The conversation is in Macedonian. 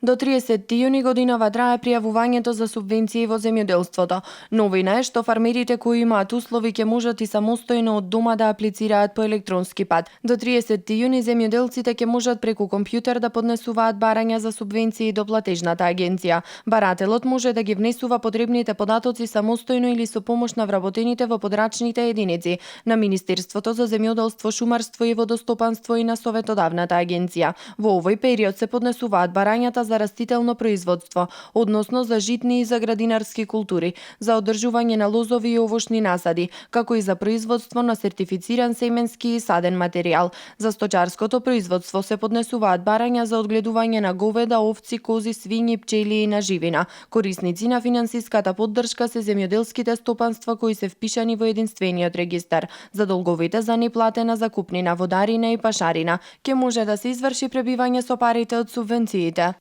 До 30 јуни годинава трае пријавувањето за субвенции во земјоделството. Новина е што фармерите кои имаат услови ќе можат и самостојно од дома да аплицираат по електронски пат. До 30 јуни земјоделците ќе можат преку компјутер да поднесуваат барања за субвенции до платежната агенција. Барателот може да ги внесува потребните податоци самостојно или со помош на вработените во подрачните единици на Министерството за земјоделство, шумарство и водостопанство и на Советодавната агенција. Во овој период се поднесуваат барањата за растително производство, односно за житни и за градинарски култури, за одржување на лозови и овошни насади, како и за производство на сертифициран семенски и саден материјал. За сточарското производство се поднесуваат барања за одгледување на говеда, овци, кози, свињи, пчели и на живина. Корисници на финансиската поддршка се земјоделските стопанства кои се впишани во единствениот регистар. За долговите за неплатена закупнина, водарина и пашарина ќе може да се изврши пребивање со парите од субвенциите.